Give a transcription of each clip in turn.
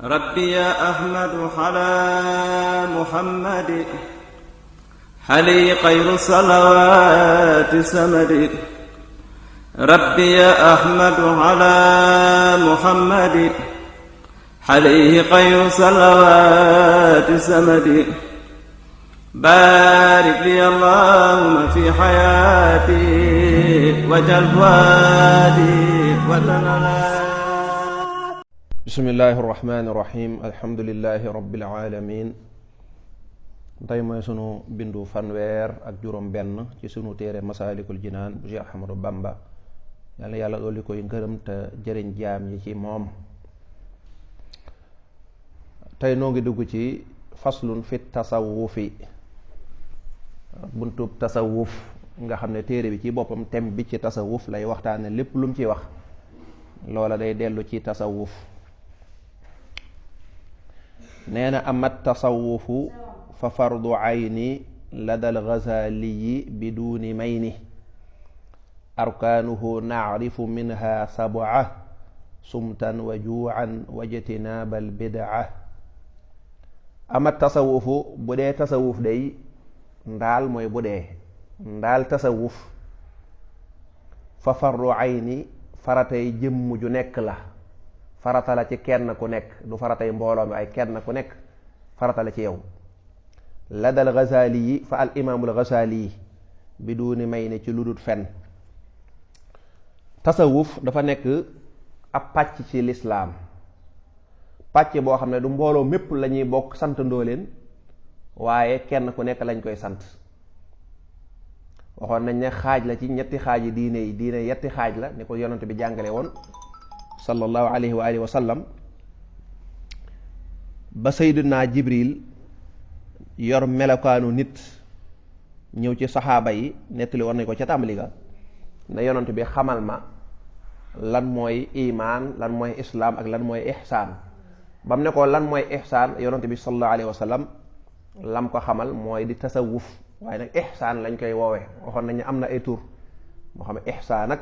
ربي يا أحمد على محمد حلي خير الصلوات سمد ربي يا أحمد على محمد حليه خير صلوات سمد بارك لي اللهم في حياتي وجل فؤادي وتنالي bismillahi irrahmani irrahim alhamdulilahi rabbil alamin tey mooy sunu bindu fanweer ak juróom benn ci sunu téere masaalikul jinaan bu Cheikh Ahmadou Bamba yàlla yàlla dooli koy ngërëm te jëriñ jaam yi ci moom. tey noo ngi dugg ci faslun fi tasawufi, buntub tasawuf nga xam ne téere bi ci boppam thème bi ci tasawuf lay waxtaane, lépp lu mu ci wax loola day dellu ci tasawuf. nee na amat tasawufu fa fardu ayni ladal ghazaliyi biduni mayni arkaanuhu naarifu minha sab'a sumtan wa juu'an wa jtinaabal bid'a. amat tasawufu bu dee tasawuf day ndaal mooy bu dee ndaal tasawuf fa fardu ayni faratay jëmm ju nekk la, farata la ci kenn ku nekk, du faratay mbooloo mi ay kenn ku nekk farata la ci yow. la dal Ghazali yi fa al imaamul Ghazali yi bi duuni may ne ci lu dul fen. tasawuf dafa nekk ab pàcc ci lislaam, pàcc boo xam ne du mbooloo mépp la ñuy bokk santandoo leen, waaye kenn ku nekk lañ koy sant. waxoon nañ ne xaaj la ci ñetti xaaji diine yi, diine yetti xaaj la ni ko yonent bi jàngale woon sallallahu alayhi wa alihi wa sallam. ba sayyidina Jibril yor melokaanu nit ñëw ci saxaaba yi, nettali war nañ ko ca tàmbali ga ne yonent bi xamal ma lan mooy imaan, lan mooy islaam ak lan mooy ihsaan. ba mu ne ko lan mooy ihsaan, yonent bi sallallahu alayhi wa sallam lam ko xamal mooy di tasawuf, waaye nag ihsaan lañ koy woowee. waxoon nañ ne am na ay tur moo xam ne ihsaan ak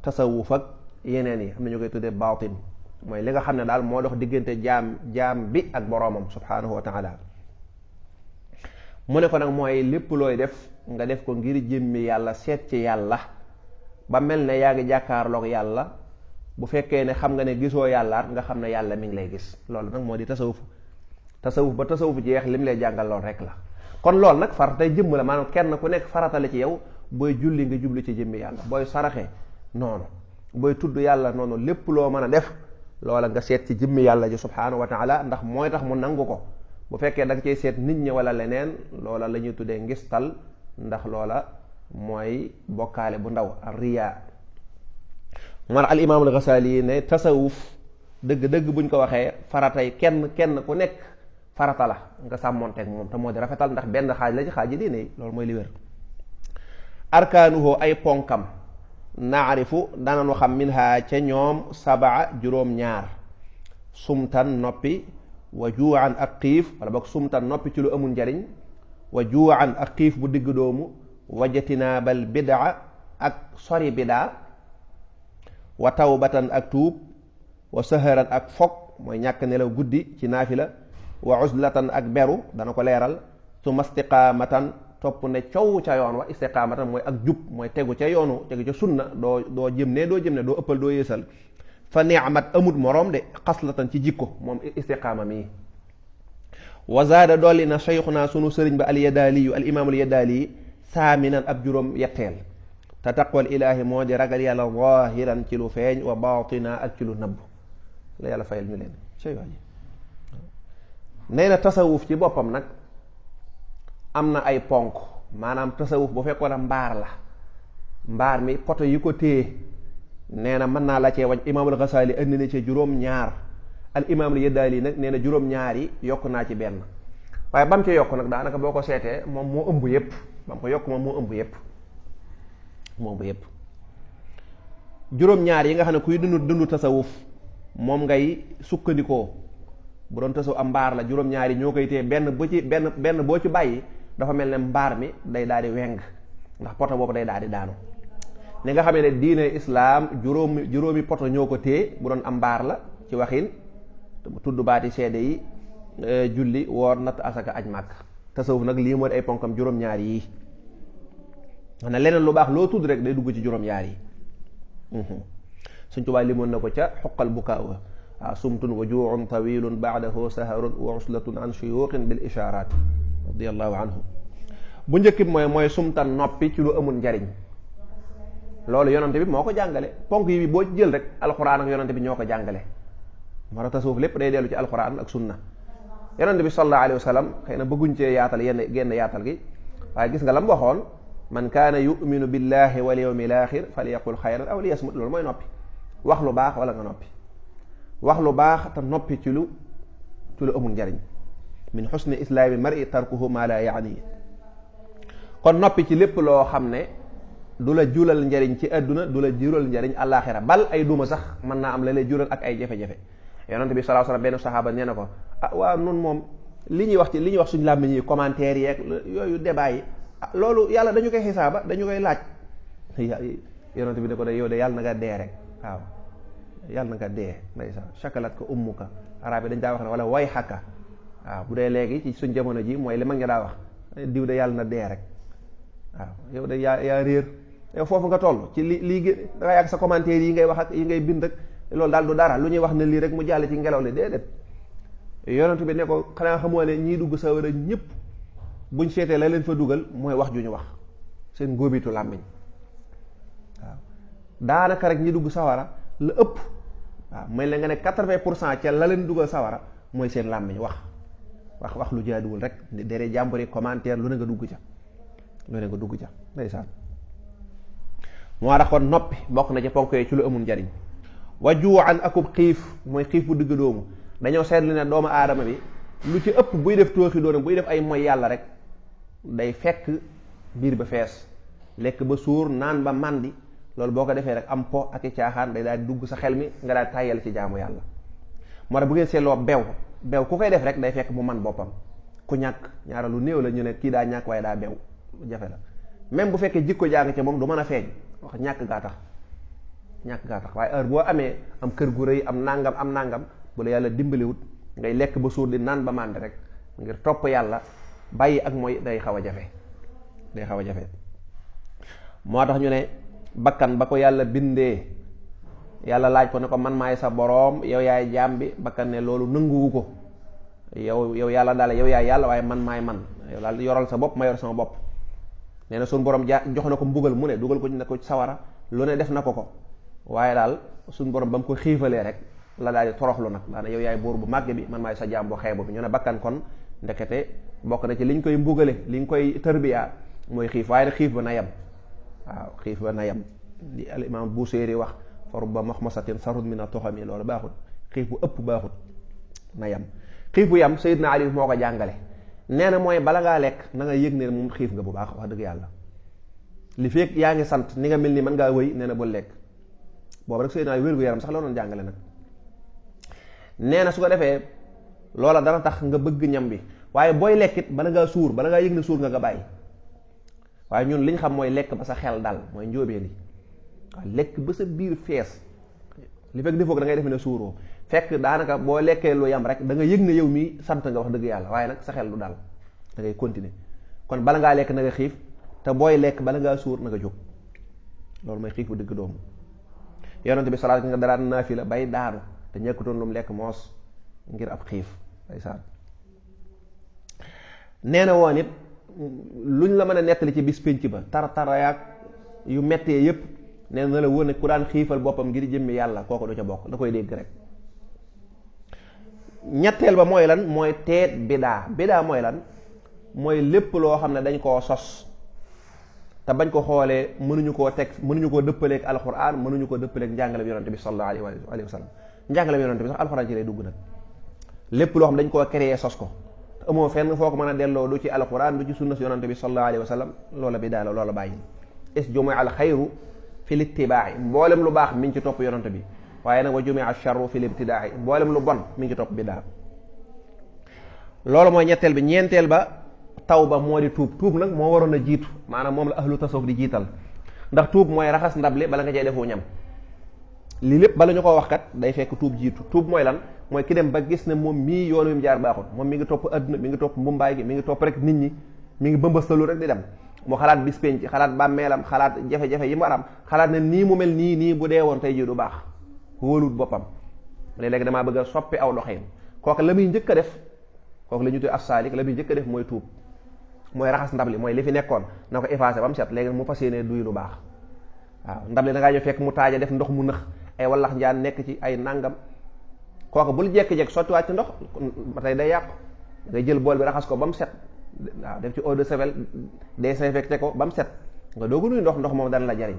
tasawuf ak yeneen yi am na ñu koy tuddee baatin, mooy li nga xam ne daal moo dox diggante jaam bi ak boroomam subhaanahu wa taala. mu ne ko nag mooy lépp looy def nga def ko ngir jëmmi yàlla, seet ci yàlla ba mel ne yaa ngi jàkkaarloog yàlla. bu fekkee ne xam nga ne gisoo yàllaat nga xam ne yàlla mi ngi lay gis. loolu nag moo di tasawuf. tasawuf ba tasawuf jeex lim lay jàngal lool rek la. kon loolu nag faratay jëmm la, maanaam kenn ku nekk faratale ci yow. booy julli nga jubli ci jëmmi yàlla, booy saraxe noonu, booy tudd yàlla noonu, lépp loo mën a def loola nga seet ci jëmmi yàlla ji subhaanahu wa taala, ndax mooy tax mu nangu ko. bu fekkee da nga cey seet nit ñi wala leneen, loola la ñuy tuddee ngistal, ndax loola mooy bokkaale bu ndaw, ar-riyaa. man al imaamul Ghazali ne tasawuf dëgg-dëgg buñ ko waxee faratay kenn ku nekk farata la nga sàmmonteeg moom, te moo di rafetal, ndax benn xaaj la ci xaaji diine yi. loolu mooy li wér. arkaanuhu ay ponkam naarifu dananu xam minha ca ñoom sabaa juróom-ñaar sumtan noppi, wa juu'an ak xiif, wala boog sumtan noppi ci lu amul njariñ, wa juu'an ak xiif bu digg doomu, wa jatinaabal bid'a ak sori bid'a, wa tawbatan ak tuub, wa saharan ak fog mooy ñàkk nelaw guddi ci naafila, wa uzlatan ak beru dana ko leeral, summa istiqaamatan topp ne coow ca yoon wa. istiqaamatan mooy ak jub, mooy tegu ca yoonu, tegu ca sunna, doo jëm ne doo ëppal doo yeesal. fa ni'mat amut moroom de xaslatan ci jikko moom istiqaama mi. wa zaada dolli na shaykhuna sunu sëriñ ba al yadaaliyu al imaamul yadaali saaminan ab juróom yetteel. te taqwal ilaahi moo di ragal yàlla zaahiran ci lu feeñ, wa baatina ak ci lu nëbb. la yàlla fayal ñu leen sey waaji. nee na tasawuf ci boppam nag am na ay ponk, maanaam tasawuf bu fekkoon mbaar la, mbaar mi poto yi ko téye nee na mën naa la cee wañ. imaamul Ghazali indi na ci juróom-ñaar, al imaamul Yadaali nag nee na juróom-ñaar yi yokk naa ci benn, waaye ba mu ci yokk nag daanaka boo ko seetee moom moo ëmb yépp. ba mu ko yokk moom moo ëmb yépp. juróom-ñaar yi nga xam ne kuy dund tasawuf moom ngay sukkandikoo. bu doon tasawuf am mbaar la, juróom-ñaar yi ñoo koy téye, benn boo ci bàyyi dafa mel ne mbaar mi day daal di weng, ndax poto boobu day daal di daanu. ni nga xamee ne diine islaam juróomi poto ñoo ko téye bu doon am mbaar la ci waxin, tudd baati seede yi, julli, woor, natt asaka, aj màkk. tasawuf nag lii moo di ay ponkam juróom-ñaar yi. xanaa leneen lu baax loo tudd rek day dugg ci juróom-ñaar yi. Sëñ Tuubaa limoon na ko ca xoqal bukaa wa sumtun wa juucun tawilun baadahu saharun wa uslatun an shuyuuqin bil ishaaraat radiallahu anhu. bu njëkk bi mooy sumtan noppi ci lu amul njariñ. loolu yonante bi moo ko jàngale. ponk yi boo jël rek alxuraan ak yonante bi ñoo ko jàngale. moo tax tasawuf lépp day dellu ci alxuraan ak sunna. yonante bi sallallahu alayhi wa sallam xëy na bëgguñ cee yaatal genn yaatal gi, waaye gis nga lam waxoon, man kaana yuminu billahi wal yawmil axir falyaqul xayran aw liyasmut. loolu mooy noppi, wax lu baax wala nga noppi. wax lu baax te noppi ci lu amul njariñ. min xusni islaami mar'i tarkuhu ma la yaani. kon noppi ci lépp loo xam ne du la julal njariñ ci àdduna, du la jural njariñ àllaaxira, bal ay duma sax mën naa am la lay jural ak ay jafe-jafe. yonent bi sallallahu alayhi wasallam benn saxaaba nee na ko, waaw nun moom li ñuy wax suñu làmmiñ yi commentaire yeeg yooyu débat yi, loolu yàlla dañu koy xisaaba, dañu koy laaj. yonent bi ne ko de yow de yàlla na nga dee rek. waaw yàlla na nga dee. ndeysaan shakalat ko ummuka. arab yi dañ daa wax ne wala way xakka. waaw bu dee léegi ci suñ jamono ji mooy li mag ña daa wax, diw de yàlla na dee rek. waaw yow de yaa réer, yow foofu nga toll ci lii da ngay ak sa commentaire yi ngay wax ak yi ngay bind ak loolu daal du dara, lu ñuy wax ne lii rek mu jàll ci ngelaw li déedéet. yonent bi ne ko xanaa xamoo ne ñii dugg sawara ñëpp buñ seetee la leen fa dugal mooy wax ju ñu wax, seen ngóobitu làmmiñ. waaw daanaka rek ñi dugg sawara la ëpp, waaw mooy la nga ne 80% ca la leen dugal sawara mooy seen làmmiñ wax lu jaaduwul rek dere jàmburi commentaire lu ne nga dugg ca. ndeysaan. moo tax kon noppi bokk na ci ponk yi ci lu amul njariñ. wa juu'an akub xiif, mooy xiif bu digg doomu. dañoo seetlu ne doomu aadama bi lu ci ëpp buy def tooxi doonam, buy def ay moy yàlla rek day fekk biir ba fees, lekk ba suur, naan ba màndi. loolu boo ko defee rek am po ak i caaxaan day daal di dugg sa xel mi nga daal tàyyal ci jaamu yàlla. moo tax bu ngeen seetloo bew ku koy def rek day fekk mu man boppam. ku ñàkk ñaara lu néew la ñu ne kii daa ñàkk waaye daa bew, jafe la. même bu fekkee jikko jàng ca moom du mën a feeñ, wax ñàkk gaa tax waaye heure boo amee am kër gu rëy, am nangam bu la yàlla dimbaliwut ngay lekk ba suur di naan ba màndi rek ngir topp yàlla, bàyyi ak mooy day xaw a jafe. moo tax ñu ne bakkan ba ko yàlla bindee, yàlla laaj ko ne ko man maay sa boroom, yow yaay jaam bi. bakkan ne loolu nanguwu ko. yow yàlla daal yow yaay yàlla waaye man maay man, yow daal yoral sa bopp ma yor sama bopp. nee na suñu borom jox na ko mbugal mu ne, dugal ko ne ko sawara, lu ne def na ko waaye daal suñu borom ba mu ko xiifalee rek la daal di toroxlu nag daana yow yaay buur bu màgg bi, man maay sa jaam bu xeebu bi. ñu ne bakkan kon ndekete bokk na ci liñ koy mbugale, liñ koy tërbiya mooy xiif, waaye nag xiif ba na yem. waaw xiif ba na yem. li al imam Busiri wax, fa rubba maxmasatin sarud min at-tuxami, loolu baaxut. xiif bu ëpp baaxut, na yem. xiif bu yem Seydina Ali moo ko jàngale. nee na mooy bala ngaa lekk na nga yëg ne moom xiif nga bu baax, wax dëgg yàlla. li fekk yaa ngi sant ni nga mel ni mën ngaa wëy, nee na bul lekk. boobu rek Seydina Ali wér-gu-yaram sax la doon jàngale nag. nee na su ko defee loola dana tax nga bëgg ñam bi, waaye booy lekkit bala ngaa suur, bala ngaa yëg ne suur nga bàyyi. waaye ñun liñ xam mooy lekk ba sa xel dal, mooy njóobeen yi. waaw lekk ba sa biir fees, li fekk defoo ko da ngay def ne suuroo, fekk daanaka boo lekkee lu yam rek da nga yëg ne yow mii sant nga, wax dëgg yàlla, waaye nag sa xel du dal, da ngay continuer. kon bala ngaa lekk na nga xiif, te booy lekk bala ngaa suur na nga jóg. loolu mooy xiif bu digg doomu. yonent bi sallallahu alayhi wasallam nga daraan naafila bay daanu te ñekkutoon lu mu lekk moos ngir ab xiif. ndeysaan. nee na woon it luñ la mën a nettali ci bis pénc ba tar yaag yu mettee yépp, nee na la woon ne ku daan xiifal boppam ngir jëmmi yàlla kooku du ca bokk, da koy dégg rek. ñetteel ba mooy lan? mooy teet bidaa mooy lan? mooy lépp loo xam ne dañ koo sos te bañ ko xoolee mënuñu koo dëppaleeg alxuraan, mënuñu koo dëppaleeg njàngale yonante bi sallallahu alayhi wa sallam. njàngale yonante bi sax alxuraan ci lay dugg nag. lépp loo xam dañ koo créé sos ko te amoo fenn foo ko mën a delloo, du ci alxuraan du ci sunna si yonante bi sallallahu alayhi wa sallam, loola bidaa la, loola bàyyi. is jumia al xayru fi littibaa'i, mboolem lu baax mi ngi ci topp yonante bi, waaye nag wa jumia al sharru fi libtidaa'i, mboolem lu bon mi ngi ci topp bidaa. loolu mooy ñetteel bi. ñeenteel ba tawba moo di tuub nag moo waroon a jiitu, maanaam moom la ahlu tasawuf di jiital, ndax tuub mooy raxas ndab li bala nga cay defoo ñam. lii lépp bala ñu ko wax kat day fekk tuub jiitu. tuub mooy lan? mooy ki dem ba gis ne moom mii yoon wi mu jaar baaxul, moom mi ngi topp adduna, mi ngi topp mbumbaay gi, mi ngi topp rek nit ñi, mi ngi bëmbastalu rek di dem. mu xalaat bis penc, xalaat bàmmeelam, xalaat jafe-jafe yi mu aram, xalaat ne nii mu mel nii bu dee woon tey jii du baax, wóoluwut boppam. léegi damaa bëgg a soppi aw doxin. kooku la muy njëkk a def, kooku la ñu tuddee as-saalik, la muy njëkk a def mooy tuub, mooy raxas ndab li, mooy li fi nekkoon na ko effacé ba mu set. léegi mu fas yéene duy lu baax. waaw ndab li da ngaa ñëw fekk mu taaja def ndox mu nëx, ay wallax njaan nekk ci ay nangam, kooku bul jekki-jekk sottiwaat ci ndox ba tey day yàqu. ngay jël bool bi raxas ko ba mu set, waaw def ci eau de javel désinfecté ko ba mu set, nga doogu nuy ndox moom dana la jariñ.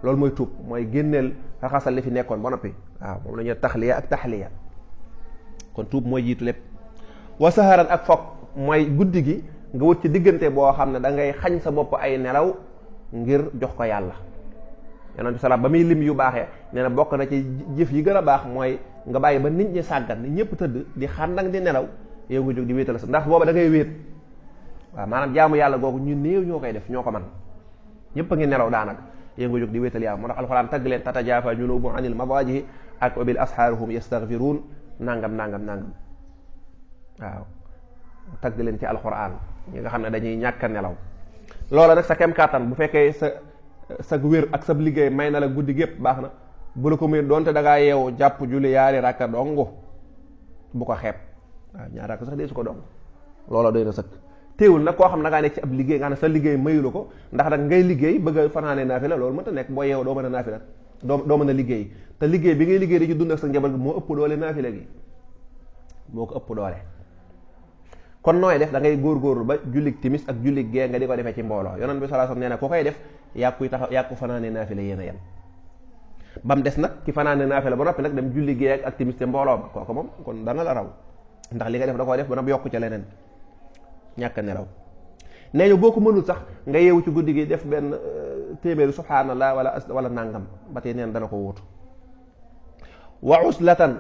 loolu mooy tuub, mooy génneel raxasal li fi nekkoon ba noppi. waaw moom la ñuy taxliya ak taxliya. kon tuub mooy jiitu lépp. wa saharan ak foog mooy guddi gi nga wut ci diggante boo xam ne da ngay xañ sa bopp ay nelaw ngir jox ko yàlla. yonent bi salaam ba muy lim yu baaxee nee na bokk na ci jëf yi gën a baax mooy nga bàyyi ba nit ñi sàggan nit ñëpp tëdd di xàndang di nelaw yow nga jóg di wéetal sa, ndax booba da ngay wéet. waaw maanaam jaamu yàlla googu ñu néew ñoo koy def, ñoo ko man ñëpp a ngi nelaw daanaka, yow nga jóg di wéetal yàlla. moo tax alxuraan tagg leen tatajaafa junubuhum anil madaaji'i ak wa bil ashaari hum yastaghfiruun nangam. waaw tagg leen ci alxuraan ñi nga xam ne dañuy ñàkk a nelaw. loola nag sa kem kàttan, bu fekkee sa wér ak sa liggéey may na la guddi gépp baax na. bu la ko muy doonte da ngaa yeewu jàpp julli yaari rakka dongu bu ko xeeb. waaw ñaari rakka sax dee su ko dong, loola doy na sëkk. téewul nag koo xam ne da ngaa nekk ci ab liggéey nga xam ne sa liggéey mayu la ko, ndax nag ngay liggéey bëgg a fanaane naafila, loolu mënta nekk. boo yeewu doo mën a naafila, doo mën a liggéey, te liggéey bi ngay liggéey di ci dund ak sa njaboot gi moo ëpp doole naafila gi, moo ko ëpp doole. kon nooy def da ngay góorgóorlu ba jullig timis ak jullig gee nga di ko defee ci mbooloo. yonent bi sallallahu alayhi wasallam nee na ku koy def yaa kuy taxaw yaa ko fanaane naafila yéen a yem. ba mu des nag ki fanaane naafila ba noppi nag dem julli gee ak timis te mbooloo ba, kooku moom kon dana la raw, ndax li nga def da koo def ba noppi yokku ca leneen, ñàkk a nelaw. nee ñu boo ko mënul sax nga yeewu ci guddi gi def benn téeméeri subhaanallah wala nangam, ba tey neen dana ko wuutu. wa uslatan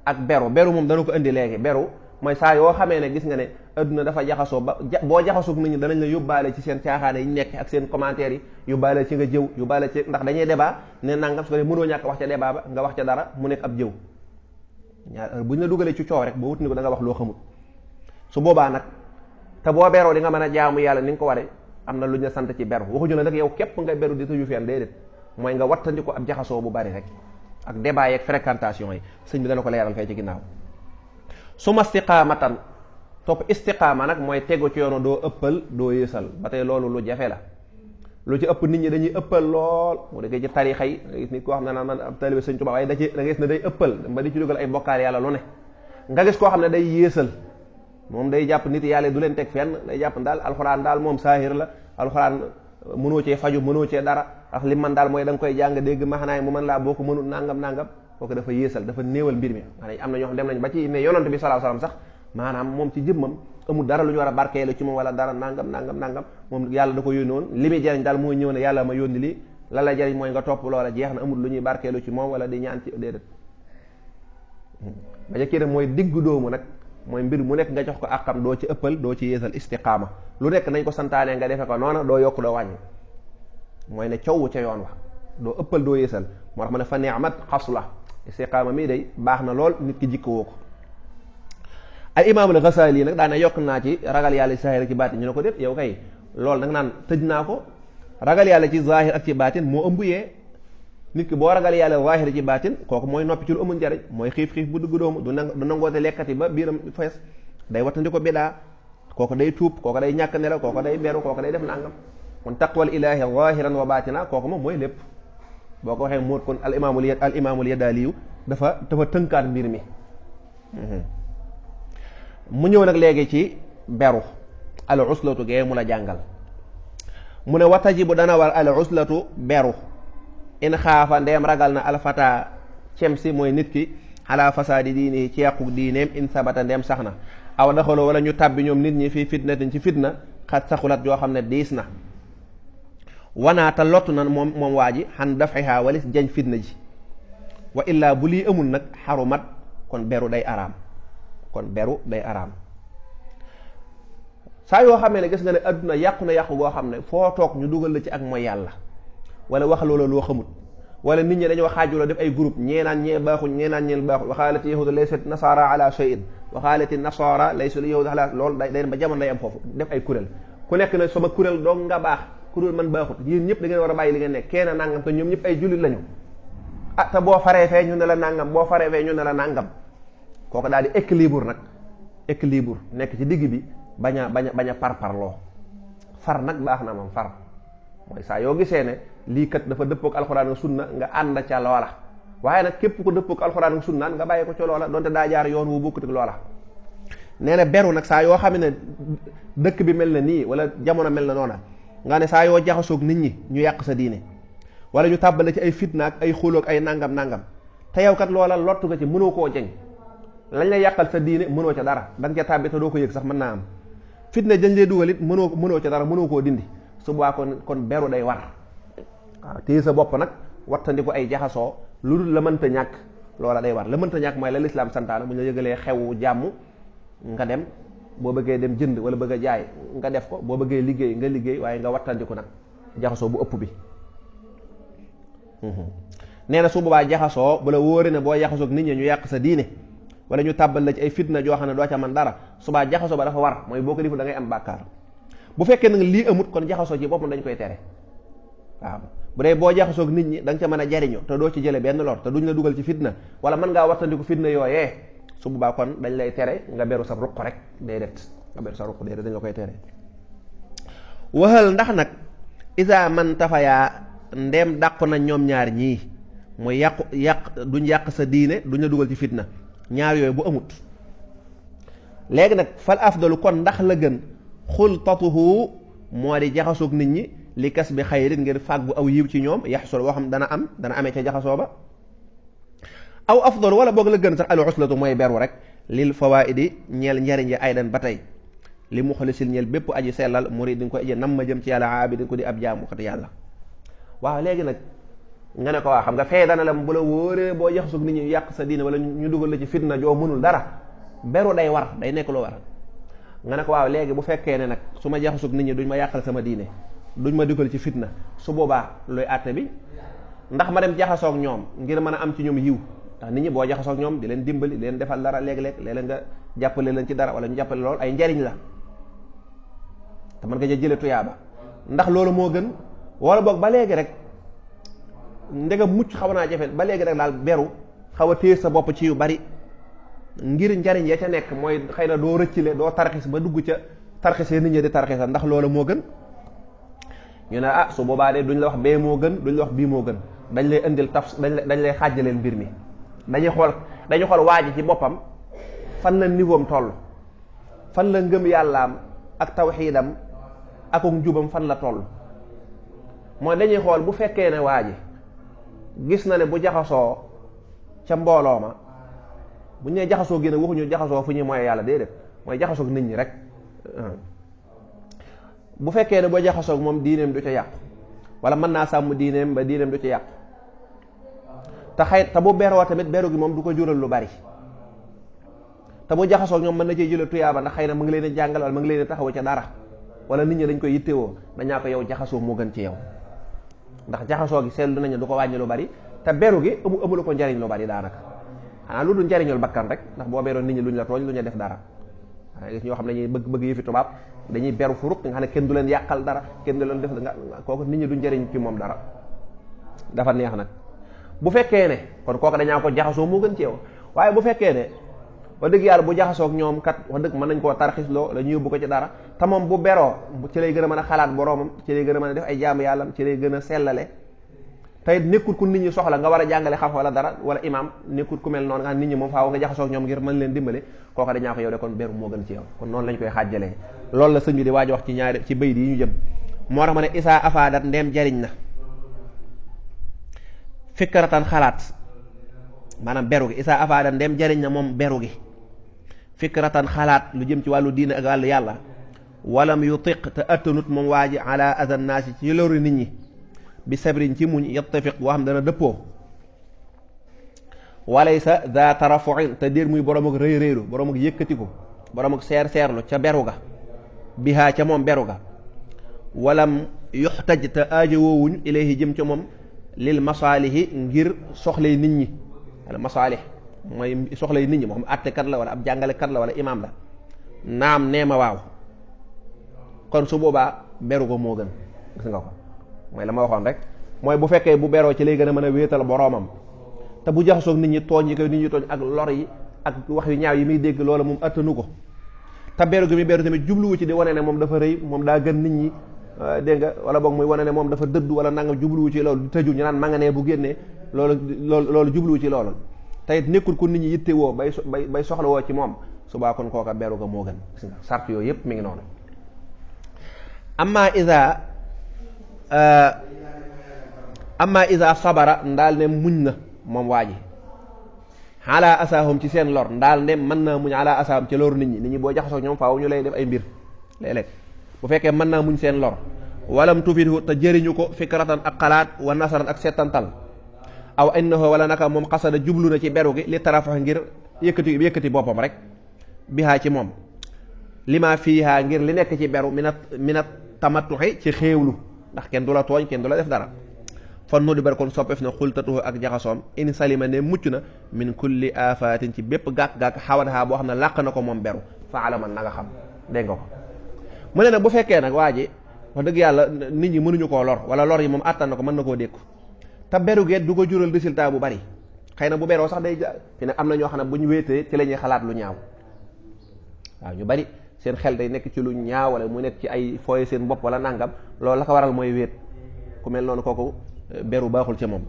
ak beru moom dana ko indi léegi. beru mooy saa yoo xamee ne gis nga ne adduna dafa jaxasoo ba boo jaxasoog nit ñi danañ la yóbbaale ci seen caaxaane yi nekk ak seen commentaires yi, yóbbaale ci nga jëw, yóbbaale ci ndax dañuy débat ne nangam, su ko mënoo ñàkk wax ca débat ba nga wax ca dara mu nekk ab jëw. ñaar bu ñu la dugalee ci coow rek boo wut ni ko da nga wax loo xamut. su boobaa nag te boo beroo di nga mën a jaamu yàlla ni nga ko waree, am na lu ñu sant ci beru. waxuñu la nag yow képp nga beru di tëju fenn, déedéet, mooy nga wattandi ko ab jaxasoo bu bari rek ak débat yeeg fréquentation yi. sëñ bi dana ko leeral fay ci ginnaaw. suma istiqaamatan topp istiqaama nag mooy tegu ci yoonu doo ëppal doo yéesal. ba tey loolu lu jafe la, lu ci ëpp nit ñi dañuy ëppal lool. mu dëggee ci tarixa yi nga gis nit koo xam ne naan man ab taalibe Sëñ Tuubaa, waaye da nga gis ne day ëppal ba di ci dugal ay bokkaar yàlla lu ne. nga gis koo xam ne day yéesal, moom day jàpp nit yàlla du leen teg fenn, day jàpp daal alxuraan daal moom saahir la, alxuraan mënoo cee faju, mënoo cee dara, ak li man daal mooy da nga koy jàng dégg maxanaay mu mën laa boo ko mënul nangam. kooku dafa yéesal, dafa néewal mbir mi. maanaam am na ñoo xam dem nañ ba ci ne yonent bi sallallahu alayhi wasallam sax maanaam moom ci jëmmam amul dara lu ñu war a barkeelu ci moom wala dara nangam. moom yàlla da ko yónni woon, li muy jariñ daal mooy ñëw ne yàlla ma yónni lii, la la jariñ mooy nga topp loola, jeex na, amul lu ñuy barkeelu ci moom wala di ñaan ci déedéet. ba ca kii nag mooy diggu doomu nag, mooy mbir mu nekk nga jox ko àqam, doo ci ëppal doo ci yéesal. istiqaama lu nekk nañ ko santaane nga defe ko noona, doo yokk doo wàññi, mooy ne coow ca yoon wa, doo ëppal doo yéesal. moo tax ma ne fa ni'mat xasla, istiqaama mii day baax na lool nit ki jikko woo ko. al imaam al Ghazali nag daana yokk naa ci ragal yàlla ci zaahir ak ci baatin. ñu ne ko def yow kay loolu da nga naan tëj naa ko, ragal yàlla ci zaahir ak ci baatin moo ëmb yee. nit ki boo ragal yàlla zaahir ci baatin, kooku mooy noppi ci lu amul njariñ, mooy xiif bu dugg doomu, du nangoote lekkati ba biiram fees, day wattandi ko bidaa, kooku day tuub, kooku day ñàkk nelaw, kooku day beru, kooku day def nangam. kon taqwal ilaahi zaahiran wa baatina, kooku moom mooy lépp. boo ko waxee moot kon al imaamul Yadaaliyu dafa tënkaat mbir mi. mu ñëw nag léegi ci beru al uslatu gee mu la jàngal. mu ne watajibu dana war al uslatu beru in xaafa ndeem ragal na alfata cem si mooy nit ki ala fasaadi diini ci yàqu diineem in sabata ndeem sax na aw daxaloo wala ñu tàbbi ñoom nit ñi fii fitnatin ci fitna xat saxulat yoo xam ne diis na wanaata lottu na moom waa ji xan dafiha walis jañ fitna ji. wa illaa bu lii amul nag xarumat kon beru day araam, saa yoo xamee ne gis nga ne adduna yàqu na yàqu goo xam ne foo toog ñu dugal la ci ak mooy yàlla wala wax loola loo xamut wala nit ñi dañoo xaajuloo def ay groupe ñee naan ñee baaxuñ ñee naan ñee baaxuñ waxaalati yahuda laysat nasara ala shay'in waxaalati nasara laysul yahuda ala loolu day ba jamono day am foofu def ay kuréel ku nekk na sama kuréel doo nga baax kuréel man baaxut yéen ñëpp da ngeen war a bàyyi li ngeen nekk kenn nangam te ñoom ñëpp ay jullit lañu ah te boo faree fee ñu ne la nangam boo faree fee ñu ne la nangam kooku daal di équilibre nag équilibre nekk ci digg bi bañ a parparloo far nag baax na moom far mooy saa yoo gisee ne lii kat dafa dëppook alxuraan ak sunna nga ànd ca loola waaye nag képp ko dëppook alxuraan ak sunna nga bàyyi ko ca loola donte daa jaar yoon wu bokkut ak loola nee na beru nag saa yoo xam ne dëkk bi mel na nii wala jamono mel na noona nga ne saa yoo jaxasoog nit ñi ñu yàq sa diine wala ñu tàbbale ci ay fitna ak ay xuloo ak ay nangam te yow kat loola lottu nga ci mënoo koo jeñ lañ lay yàqal sa diine mënoo ca dara da nga ca tàbbi te doo ko yëg sax mën naa am fitna dañ lay dugal it mënoo ca dara mënoo koo dindi su boobaa kon beru day war waaw téye sa bopp nag wattandiku ay jaxasoo lu dul la mënta ñàkk loola day war la mënta ñàkk mooy la lislaam santaana bu ñu la yëgalee xewu jàmm nga dem boo bëggee dem jënd wala bëgg a jaay nga def ko boo bëggee liggéey nga liggéey waaye nga wattandiku nag jaxasoo bu ëpp bi nee na su boobaa jaxasoo bu la wóore ne boo jaxasoog nit ñi ñu yàq sa diine wala ñu tàbbal la ci ay fitna joo xam ne doo ca man dara subaa jaxasoo ba dafa war mooy boo ko defu da ngay am bàkkaar bu fekkee nag lii amut kon jaxasoo ci boppam dañ koy tere waaw bu dee boo jaxasoog nit ñi da nga ca mën a jariñu te doo ci jële benn lor te duñ la dugal ci fitna wala mën ngaa wattandiku fitna yooyee su boobaa kon dañ lay tere nga beru sa ruq rek déedéet nga beru sa ruq déedéet dañ la koy tere waxal ndax nag isa man tafayaa ndeem dàqu na ñoom ñaar ñii mooy yàq duñ yàq sa diine duñ la dugal ci fitna ñaar yooyu bu amut léegi nag fal afdalu kon ndax la gën xultatuhu moo di jaxasoog nit ñi li kas bi xayrin ngir fàggu aw yiw ci ñoom yaxsul woo xam dana amee ca jaxasoo ba aw afdal wala boog la gën sax al uslatu mooy beru rek lil fawaidi ñeel njariñ yi aydan ba tey li muxlisil ñeel bépp aji sellal murid di nga ko aji nam ma jëm ci yàlla aabi di nga ko di ab jaamu kat yàlla waaw léegi nag nga ne ko waa xam nga fee dana la bu la wóoree boo jaxasoog nit ñi yàq sa diine wala ñu dugal la ci fitna joo mënul dara beru day war day nekk lu war nga ne ko waaw léegi bu fekkee ne nag su ma jaxasoog nit ñi duñ ma yàqal sama diine duñ ma dugal ci fitna su boobaa looy àtte bi ndax ma dem jaxasoog ñoom ngir mën a am ci ñoom yiw ndax nit ñi boo jaxasoog ñoom di leen dimbali di leen defal dara léeg-léeg nga jàppale leen ci dara wala ñu jàppale lool ay njariñ la te mën nga jële tuyaaba ndax loolu moo gën wala boog ba léegi rek ndegam mucc xaw naa jafe ba léegi rek daal beru xaw a téye sa bopp ci yu bari ngir njariñ ya ca nekk mooy xëy na doo rëccile doo tarxis ba dugg ca tarxisee nit ñi di tarxisa ndax loolu moo gën ñu ne su boobaa de duñ la wax bee moo gën duñ la wax bii moo gën dañ lay indil dañ lay xaajaleel mbir mi dañuy xool waa ji ci boppam fan la niveau am toll fan la ngëm yàllaam ak tawxiidam ak njubam fan la toll mooy dañuy xool bu fekkee ne waa ji gis na ne bu jaxasoo ca mbooloo ma bu ñu nee jaxasoo gi nag waxuñu jaxasoo fu ñuy mooy yàlla déedéet mooy jaxasoog nit ñi rek bu fekkee ne boo jaxasoog moom diineem du ca yàqu wala mën naa sàmm diineem ba diineem du ca yàqu te bu beroo tamit beru gi moom du ko jural lu bari te bu jaxasoog ñoom mën na cee jële tuyaaba ndax xëy na mu ngi leen a jàngal wala mu ngi leen a taxaw ca dara wala nit ñi dañ koy yittewoo dañaa ko yow jaxasoo moo gën ci yow ndax jaxasoo gi seetlu nañu du ko wàññi lu bari te beru gi amulu ko njariñ lu bari daanaka xanaa lu dul njariñul bakkan rek ndax boo beroon nit ñi luñ la tooñ lu ñu def dara gis ñoo xam ne dañuy bëgg yëfi tubaab dañuy beru fu ruq nga xam ne kenn du leen yàqal dara kenn du leen def nga kooku nit ñi du njariñ ci moom dara dafa neex nag bu fekkee ne kon kooku dañaa ko jaxasoo moo gën ci yow waaye bu fekkee ne wax dëgg yàlla bu jaxasoog ñoom kat wax dëgg mën nañ koo tarxisloo la ñu yóbbu ko ci dara te moom bu beroo ci lay gën a mën a xalaat boroomam ci lay gën a mën a def ay jaamu yàllam ci lay gën a sellale tey nekkul ku nit ñi soxla nga war a jàngale xam wala dara wala imam nekkul ku mel noonu nga nit ñi moom faaw nga jaxasoog ñoom ngir mën leen dimbale kooka dañaa ko yow de kon beru moo gën ci yow kon noonu lañ koy xaajjalee loolu la sëñ bi di waaj wax ci ñaari ci bayt yi ñu jëm moo tax ma ne isaa afaadat ndeem jariñ na fikratan xalaat maanaam beru gi isaa afaadat ndeem jariñ na moom beru gi fikratan xalaat lu jëm ci wàllu diine ak wàllu yàlla walam yutiq te attanut moom waa ji ala azan naasi ci loru nit ñi bi sabrin ci muñ yattafiq boo xam dana dëppoo walaysa za tarafuin te déer muy borom ak rëy rëylu borom ak yëkkatiku borom ak seer seerlu ca beru ga bihaa ca moom beru ga walam yuxtaj te aajo woowuñ ilayhi jëm ca moom lil masaalihi ngir soxlay nit ñi. wala masaalih mooy soxlay nit ñi moo xam àttekat la wala ab jàngalekat la wala imaam la naam nee ma waaw kon su boobaa beru ko moo gën. gis nga ko mooy la ma waxoon rek mooy bu fekkee bu beroo ci lay gën a mën a wéetal boroomam te bu jaxasoog nit ñi tooñ yi koy nit ñi tooñ ak lor yi ak wax yu ñaaw yi muy dégg loola moom attanu ko te beru gi muy beru tamit jubluwu ci di wane ne moom dafa rëy moom daa gën nit ñi dégg nga wala boog muy wane ne moom dafa dëddu wala nangam jubluwu ci loolu di tëju ñu naan ma nga nee bu génnee loolu jubluwu ci loolu te it nekkul ku nit ñi yitte woo bay soxla woo ci moom subaa kon kooka beru ga moo gën. gis nga sart yooyu yëpp mi ngi noonu. amma isa sabara ndaal ne muñ na moom waa ji ala asaahum ci seen lor ndaal ne mën naa muñ ala asaahum ci loru nit ñi boo jaxasoo ñoom faaw ñu lay def ay mbir léeg-léeg bu fekkee mën naa muñ seen lor walam tufidu te jëriñu ko fikratan ak xalaat wa nasaran ak settantal aw innahu wala naka moom xasada jublu na ci beru gi li tarafax ngir yëkkati boppam rek bihaa ci moom lima fiihaa ngir li nekk ci beru minat tamattuxi ci xéewlu ndax kenn du la tooñ kenn du la def dara fan nu di bar kon soppeef na xultatuhu ak jaxasoom in salima ne mucc na min kulli afatin ci bépp gàkk-gàkk xawataha boo xam ne làq na ko moom beru fa alaman na nga xam dégg nga ko mu ne nag bu fekkee nag waa ji wax dëgg yàlla nit ñi mënuñu koo lor wala lor yi moom àttan na ko mën na koo dékku te beru geet du ko jural résultat bu bari xëy na bu beroo sax day fi ne am na ñoo xam ne bu ñu wéetee ci la ñuy xalaat lu ñaaw waaw ñu bari seen xel day nekk ci lu ñaaw wala mu nekk ci ay fooye seen bopp wala nangam loolu la ko waral mooy wéet ku mel noonu kooku beru baaxul ci moom.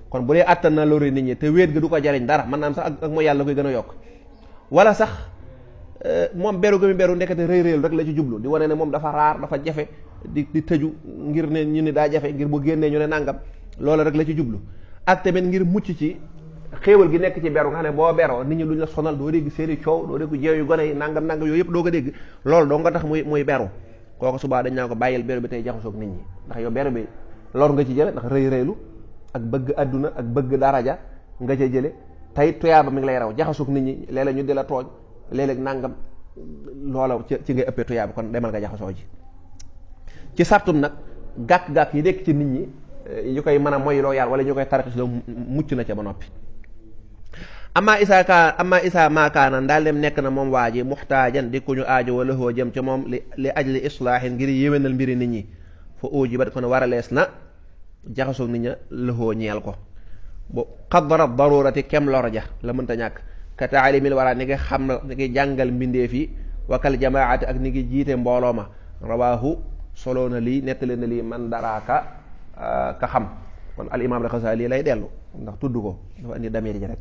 kon bu dee àttan na lori nit ñi te wéet ga du ko jariñ dara mën naa am sax ak mooy yàlla koy gën a yokk wala sax moom beru ga mi beru ndekete rëy rëylu rek la ci jublu di wane ne moom dafa raar dafa jafe di tëju ngir ne ñu ni daa jafe ngir bu génnee ñu ne nangam loola rek la ci jublu ak tamit ngir mucc ci xéewal gi nekk ci beru nga xam ne boo beroo nit ñi duñ la sonal doo dégg seeni coow doo dégg jeew yu gone yi nangam yooyu yëpp doo ko dégg loolu doo nga tax muy beru kooku subaa dañ naa ko bàyyil beru bi tey jaxasoog nit ñi ndax yow beru bi lor nga ci jële ndax rëy rëylu ak bëgg adduna ak bëgg daraja nga ca jële tey tuyaaba mi ngi lay raw jaxasoog nit ñi léeg-léeg ñu di la tooñ léeg-léeg nangam loola ci ngay ëppee tuyaaba kon demal nga jaxasoo ji ci sartum nag gàkk-gàkk yi nekk ci nit ñi ñu koy mën a moyloo yàlla wala ñu koy tarxis loo mucc na ca ba noppi amma isa maakaana ndaal dem nekk na moom waa ji muxtaajan di ku ñu aajo wala hoo jëm ca moom li ajli islaahin ngir yéwénal mbiri nit ñi fa uji ba kon war a lees na jaxasoog nit ña lëxoo ñeel ko bu xadara darurati kem lor ja la mënta ñàkk ka taalimil wara ni nga xam na ni ngi jàngal mbindeef yi wakal jamaati ak ni ngi jiite mbooloo ma rawaahu solo na lii nettali na lii man daraaka ka xam kon al imam al Xasaali lay dellu ndax tudd ko dafa indi damir ji rek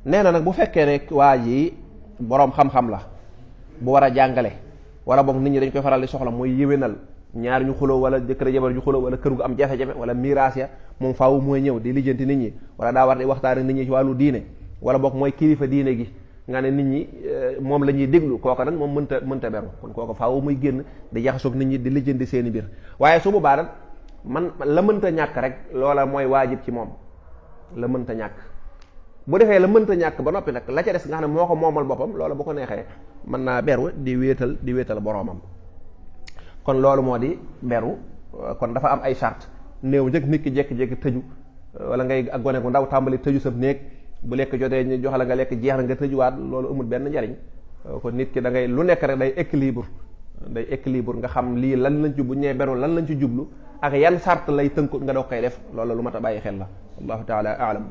nee na nag bu fekkee ne waa ji boroom xam-xam la bu war a jàngale wala boog nit ñi dañ koy faral di soxla mooy yéwénal ñaar ñu xuloo wala jëkkër jabar ñu xuloo wala kër gu am jafe-jafe wala miraas ya moom faaw mooy ñëw di lijjanti nit ñi wala daa war di waxtaan nit ñi ci wàllu diine wala boog mooy kilifa diine gi nga ne nit ñi moom la ñuy déglu kooka nag moom mënta beru kon kooka faaw muy génn di jaxasoog nit ñi di lijjanti seeni mbir waaye su boobaa nag man la mënta ñàkk rek loola mooy waajib ci moom la mënta ñàkk bu defee la mënta ñàkk ba noppi nag la ca des nga xam ne moo ko moomal boppam loola bu ko neexee mën naa beru di wéetal boroomam kon loolu moo di beru kon dafa am ay charte néew njëkk nit ki jékki-jékki tëju wala ngay ak gone gu ndaw tàmbali tëju sa néeg bu lekk jotee ñu jox la nga lekk jeex na nga tëjuwaat loolu amul benn njariñ kon nit ki da ngay lu nekk rek day équilibre nga xam lii lan lañ ci bu ñee beru lan lañ ci jublu ak yan charte lay tënku nga doog koy def loolu lu mat a bàyyi xel la wallahu taala aalam